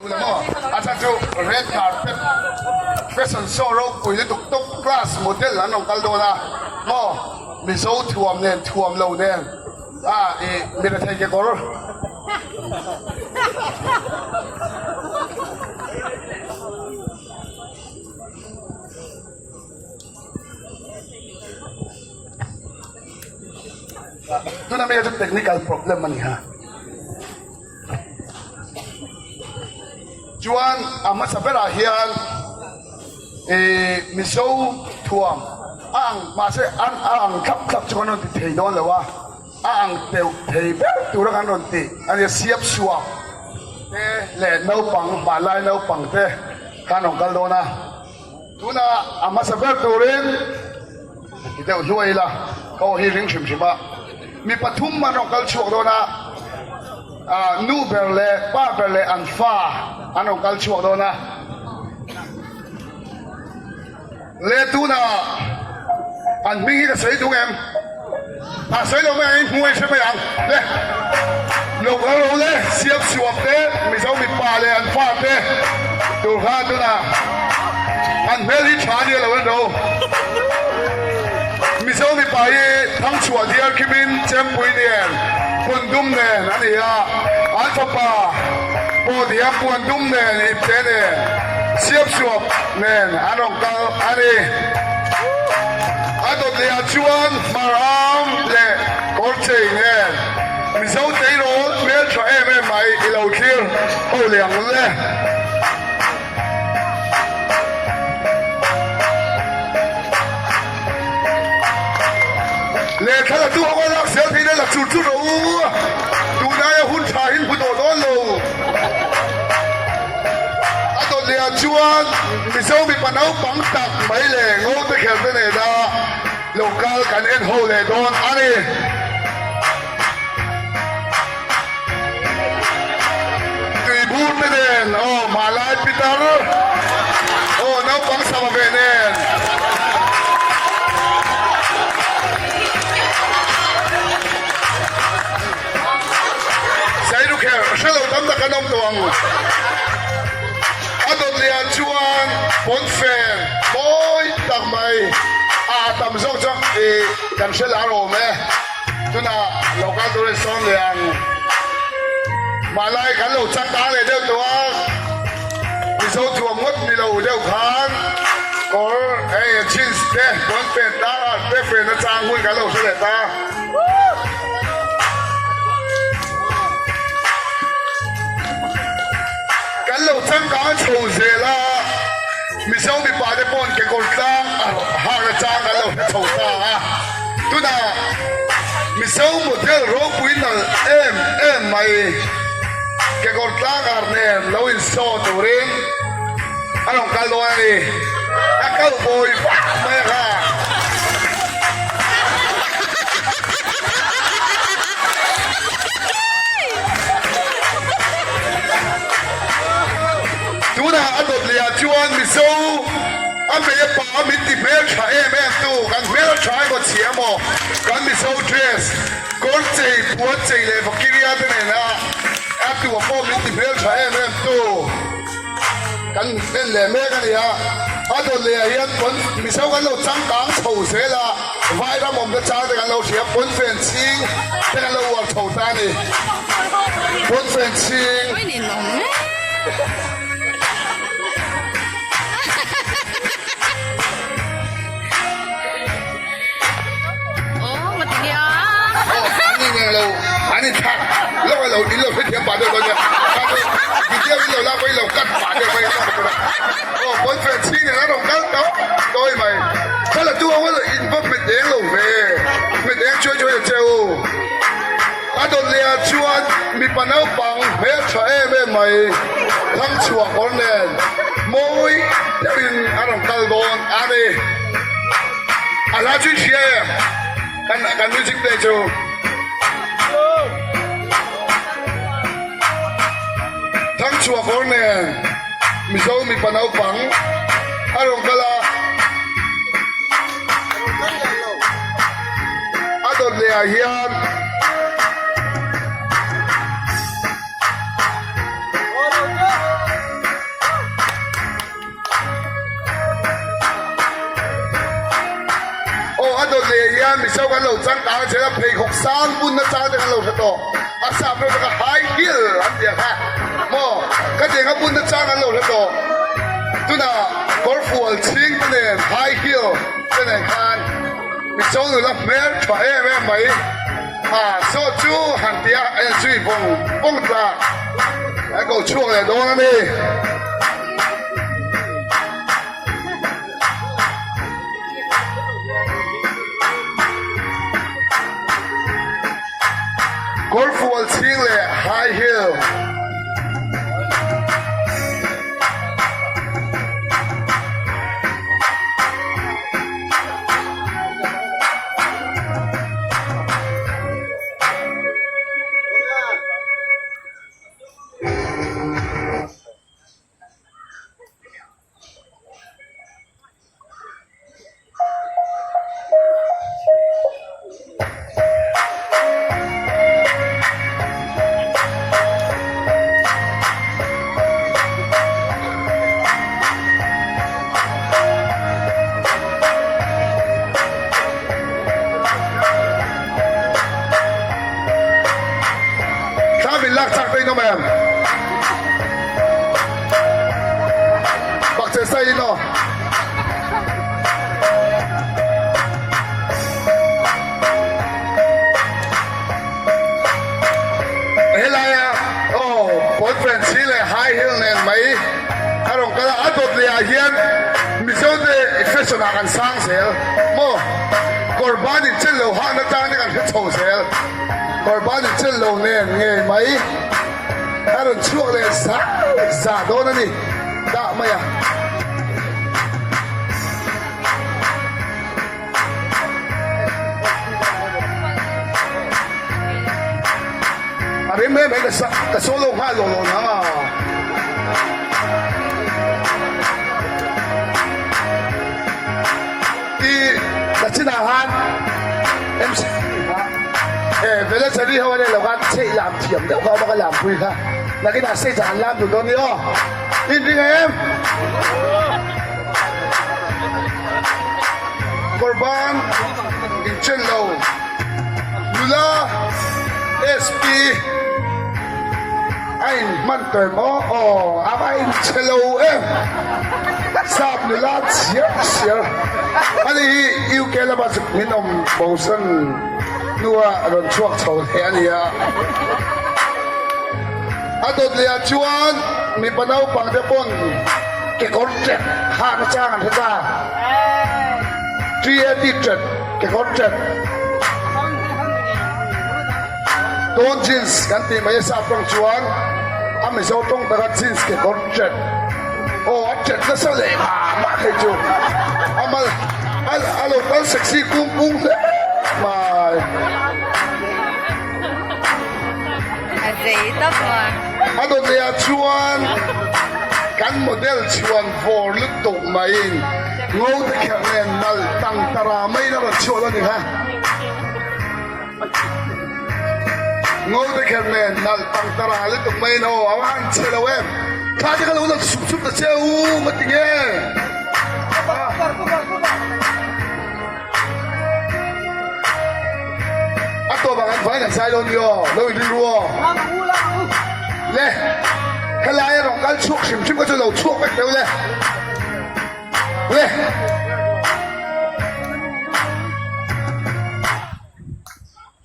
A chhan chu red carpet fashion show ropui lutuk top class model an rawn kal dawn a maw Mizo thuam nen thuam lo nen a ih mi rethei kekawr tuna mi chu technical problem a ni ha. Chuan a hmasa berah hian ih Mizo thuam a ang mahse an a ang thlap thlap chu kan rawn ti thei dawn lo a, a ang teuh thei ber tura kan rawn tih a nia siap suak te leh naupang hmanlai naupang te khan rawn kal dawn a, tuna a hmasa ber turin ti deuh hluai ila ka aw hi ring hrim hrim a, mi pathum an rawn kal chhuak dawn a. Nu ber leh pa ber leh an fa an rawn kal chhuak dawn a. Le tunah an hming hi ka sawi tung em? A sawi lo mai ang in hmu a in hre mai ang. Le lo kal lo le siam suam te Mizo mipa leh an fa te tur kha tunah an hmel hi tha nia lo en ro. Mizo mipa hi Thangchhuah diar khimin Chempui nen Puan dum nen a ni a, an fapa pawh diam puan dum nen ipte nen siapsuap nen an rawn kal a ni. A dawtliah chuan hmaram leh kawrchei nen Mizo tleirawl hmeltha em em mai i lo thlir ho leh ang le. Lehkha la tu ho a lak zel theih na la chur chur rawh u. Tunlaia hun tha hi hmu tawh dawn lo. A dawt leh ah chuan Mizo mipa naupang tak mai leh ngo te kher te nena lo kal kan en ho leh dawn a ni. Tuibur te nen aw Malai Pitar aw naupang sama ve nen. Sairukher hrelo tam tak an awm tawh ang. A dawt leh ah chuan pawnfen mawi tak mai a tam zawk chu kan hre lar awm e. Tunah lo kal tur in sawm leh ang. Mahlai kan lo changkang leh deuh tawh a, Mizo thuam ngawt ni lo deuh khan kawr hei jeans te pawnfen tar ah te fen a chang hun kan lo hre leh ta. Kan lo changkang chho zel a, Mizo mipa te pawn kekawr tlang a hak a chang kan lo hre chho ta a. Tunah Mizo model ropui nalh em em mai kekawr tlangar nen lo insaw turin a rawn kal dawn a ni. A kal bawi vak mai a kha. Tunah a dawt leh ah chuan Mizo A hmei a pa a min ti hmel tha em em tu, kan hmel tha emaw chhia emaw, kan Mizo dress, kawr chei, puan chei leh vakiria te nena a tua pawh min ti hmel tha em em tu kan en leh mek a ni a. A dawt leh ah hian pawn Mizo kan lo changkang chho zel a, vai ram awm te chang te kan lo hria, pawnfen chhing te kan lo uar chho ta a ni. Pawnfen chhing. An in thlak lo a lo in lo hrethiam pah deuh dawn nia video in lo lak pawhin lo cut pah deuh mai aw boyfriend chhing nen a rawn kal tawh tawi mai ka la tu ho a in va hmet eng lo ve hmet eng chuai chuai ta che u a dawt leh ah chuan mipa naupang hmeltha em em mai thangchhuah kawr nen mawi deuhin a rawn kal dawn a ni a hla chu i hria em kan kan music play chu thangchhuah kawr nen Mizo mipa naupang a rawn kal a a dawt leh ah hian hian Mizo kan lo changkang zel a, pheikhawk sang bunna chang te kan lo hre tawh. A sap reuh taka high heel an tih ang kha maw khatiang a bunna chang kan lo hre tawh. Tunah kawrfual chhing te nen high heel te nen khan Mizo nula hmel tha em em mai a saw chu han ti a en zui vawng vawng tlak an ko chhuak leh dawn a ni. Kawrfual chhing leh high heel. Thla min lak chak te in awm em? Bak che sai in aw. Helaia aw boyfriend si leh high heel nen mai a rawn kal a, a dawt leh ah hian Mizo te fashion ah kan sang zel maw kawr ban in chen lo hahna tang te kan hre chho zel kawr ban in chen lo nen ngei mai. A rawn chhuak leh zah zah dawn a ni dah mai a. A rem rem he ka solo nghal lo lo nang a. I ka chinah han MC kha e Velachery ho a nei lo khan chheih lam thiam deuh kha awm a ka lampui kha nakinah stage ah an lam dun dawn ni aw in ring em Korban inchen lo nula SP A in hman tawh em aw aw a va in chhe lo em sap nula chhiar chhiar ani hi UK lama chu min awm bosan hnua rawn chhuak chho leh a nia a dawt leh ah chuan mipa naupang te pawn kekawr ṭet hak chang an hre ta TAT ṭet kekawr ṭet. Dawn jeans kan tih mai a sap tawng chuan a Mizo tawng taka jeans kekawr ṭet aw a ṭet nasa leh mah mah thei chu a mal a lo kal sexy kung kung hle mai. A zei tawp mai. A dawt leh ah chuan kan model chhuan vawr lutuk maiin ngo te kherh nen nal tang tara maiin a rawn chhuah lo a ni kha. Ngo te kher nen nalh tang ta ra lutuk mai in aw a va han chhe lo em thla te kha lo la sup sup ta che u nga ti nge a tawp ah kan vai kan sai lo ni aw lo in rilru aw le helai a rawn kal chhuak hrim hrim kha chu lo chhuak vek teu le le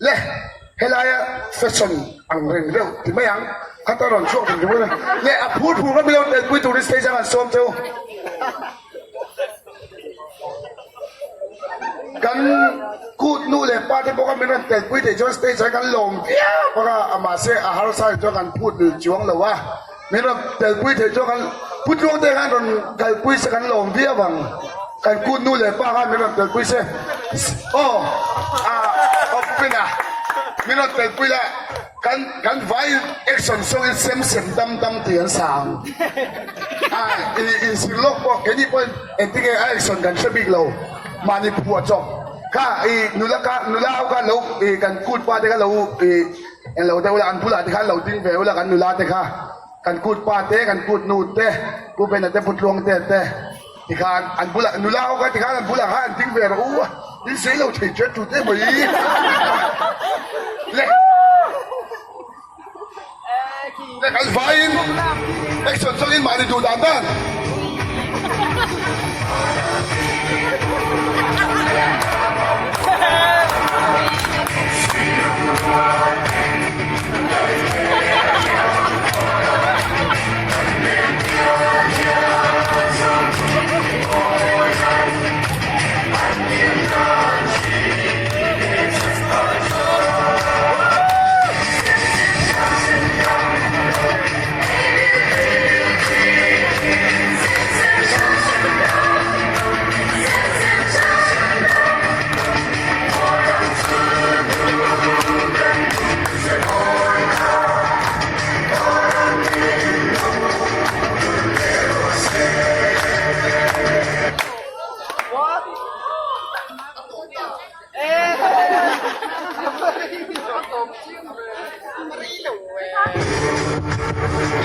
Le, helaia fashion ang reng deuh ti mai ang, khata rawn chhuak reng ringawt a. Le, a phur phur kha milo telpui turin stage ang an sawm cheu. Kan kut nu leh pa te pawh kha min rawn telpui theih chuan stage ah kan lawm viau bawk a, a mahse a harsa hi chuan kan phut lui chuang lo a. Min rawn telpui theih chuan kan Putluang te khan rawn kalpui se kan lawm viau ang. Kan kut nu leh pa khan min rawn telpui se. Aw a Awpin a min rawn telpui la kan kan vai action song in sem sem dam dam tih an sa ang. A i inzir lawk pawh keini pawhin engtinge a action kan hre bik lo mahni phuah chawp kha i nula kha nula ho khan lo i kan kut pa te kha lo i Englo deuh la an bulah te khan lo ding ve ula kan nula te kha kan kut pa te kan kut nu te pu Bena te pu Tluang te te tikhan an bulah nula ho kha tikhan an bulah khan an ding ve rawh u. In zei lo thei ṭet ṭut emai. Le le kan vaiin action chawngin mahni duh dan dan.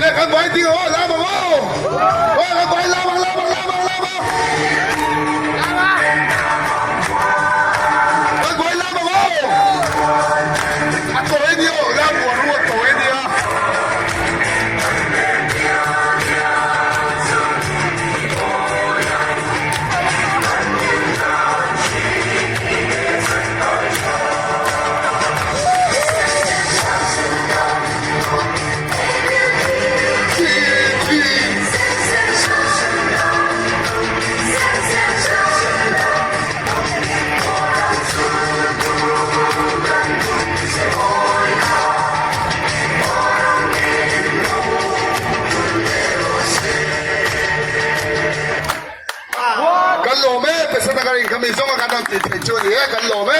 Le kan vai ding aw lam ang aw. Aw kan vai lam ang lam ang lam ang lam ang. Kan vai lam ang aw. A tawi ni aw lam uar ru a tawi nia. Kan lawm e, Pesana ka rin kha mi zawng a kan rawn tih theih chu a ni e, kan lawm e.